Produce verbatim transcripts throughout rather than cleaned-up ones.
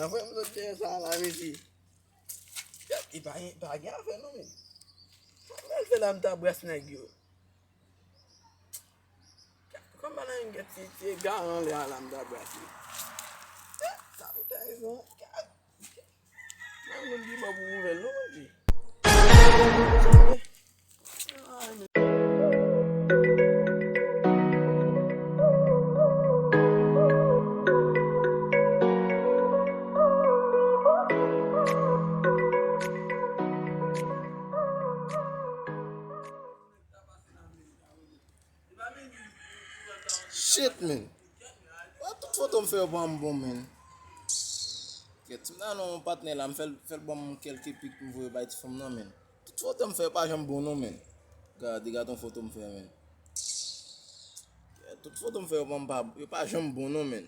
Apre m sot dèyè sa la, mesye. Gad, e pa, e pa gen afè non, men. Sa m al fè la, m ta bras nèg yo. Gad, kòman la, yon gèt ti, ti ega anlè a la, m ta bras li. Gad, sa m ta rezon. Gad, gad. Nan moun ki ban pou nouvèl, non, Bondye. Shit, man. Wè, tout foto m fè yo pa m bon, man. Kèt, si m ta nan yon patnè la, m fè l, fè l ban m kèlke pik m voye bay ti fanm nan, man. Tout foto m fè yo pa janm bon, non, man. Gade, gade yon foto m fè, man. Kèt, tout foto m fè yo pa m pa, yo pa janm bon, non, man.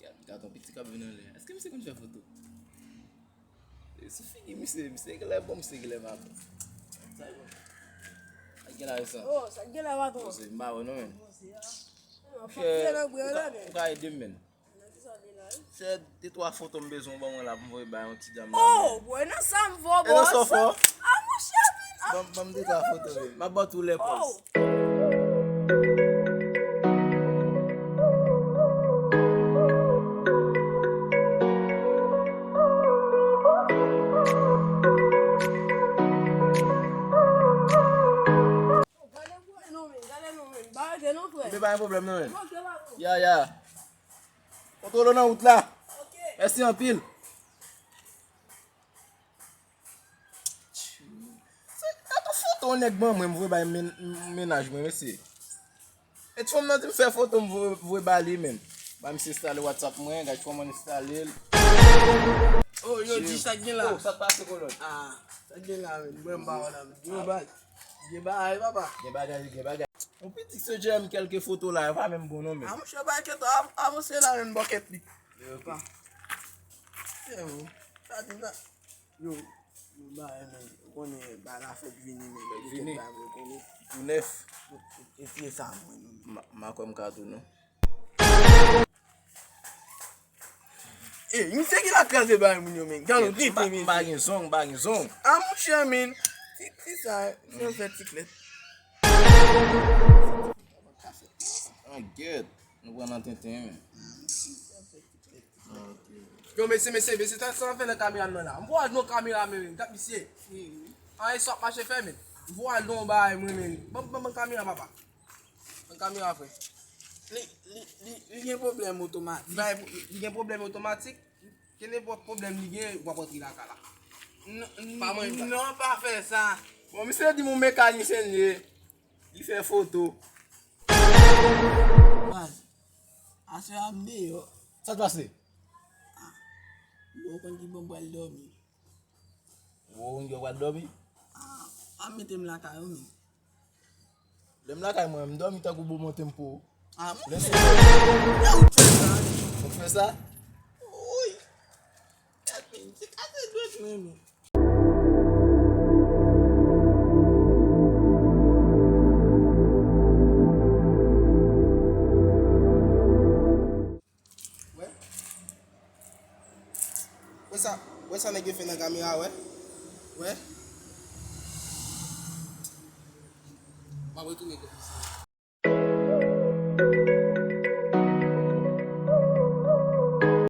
Gad, gad yon piti k ap vin anlè. Èske misye konn fè foto? E sou figi misye, misye genlè bon, misye genlè pa bon. Sa l bon? Sa k gen la, Vincent? Oh, sa k gen la, patwon? Poze, m pa wè non, men. Poze a. Ou ka, ou ka ede m, men. Nan ki sa w li la, wi? Se de twa foto m bezwen w ban mwen la pou m voye bay yon ti dam la, men. Oh, bwoy, nan sa m vo, bwoy. E nan sa w fò? Ah, monchè, men. Ban m, ban m de twa foto, men. M ap ba w tou lè pòz. Oh. Gade non, men, gade non, men. Pa rete non, frè. Mwen pa gen pwoblèm non, men. Ok, pa bon. Ya, ya. Kontwole w nan wout la. Ok. Mèsi anpil. Se gade yon foto yon nèg ban mwen, m voye bay men-, mennaj mwen, mesye. E ti fanm nan di m fè foto, m voye, voye ba li, men. Ba misye enstale WhatsApp mwen, gade kòman m enstale l. Oh, yo di sa k gen la. Oh, sa k pase, kolòn? Ah, sa k gen la, men. Mwen, m pa wè la, men. Yo, baz. Gen bagay, papa. Gen bagay, gen bagay. Yon piti sijè m kèlke foto la, yo pa menm bon non, men. Ah, monchè, pa enkyete w, av-, avanse la, men, bòkèt li. Ok. Pa. Se bon. Sa di m sa. Yo, yo, ba, men, ou konnen, ba, la fèt vini, men. Fèt vini. Ba, ou konnen. Tou nèf. Yo, yo, yo tiye sa, mwen, non. Ma, ma kwè m ka tou, non. E, misye ki la kraze bay moun yo, men. Gade, m pa gen zong, m pa gen zong. Ah, monchè, men. Ti, ti sa, se yon fè ti klèt. An gèt, nou pran nan tenten, men. Yo, mesye, mesye, mesye, sa, sa fè nan kamera m nan la. M vwa non kamera, men, gad misye. An, e sa ap mache fè, men. M vwa non bay mwen, men. Ban, ban, ban kamera, papa. An kamera, frè. Li, li, li, li gen pwoblèm otomatik. Li bay, li gen pwoblèm otomatik. Kenenpòt pwoblèm li gen, w ap rantre lakay la. Non, non, pa fè sa. Bon, misye di m yon mekanisyen li ye. Li fè foto. Baz, aswè a m deyò. Sa k pase? Ah, bon, ou konn ki bò m pral dòmi. Ou konn ki bò w pral dòmi? Ah, a mete m lakay ou menm. Lè m lakay mwen, m dòmi tankou bon bon tempo. Ah, lè se lè ou fè sa. Ou fè sa? Woy. Gad men, se kase dwèt mwen, men. Wè. Wè sa, wè sa nèg yo fè nan kamera, wè. Wè. M ap retounen kòb sa.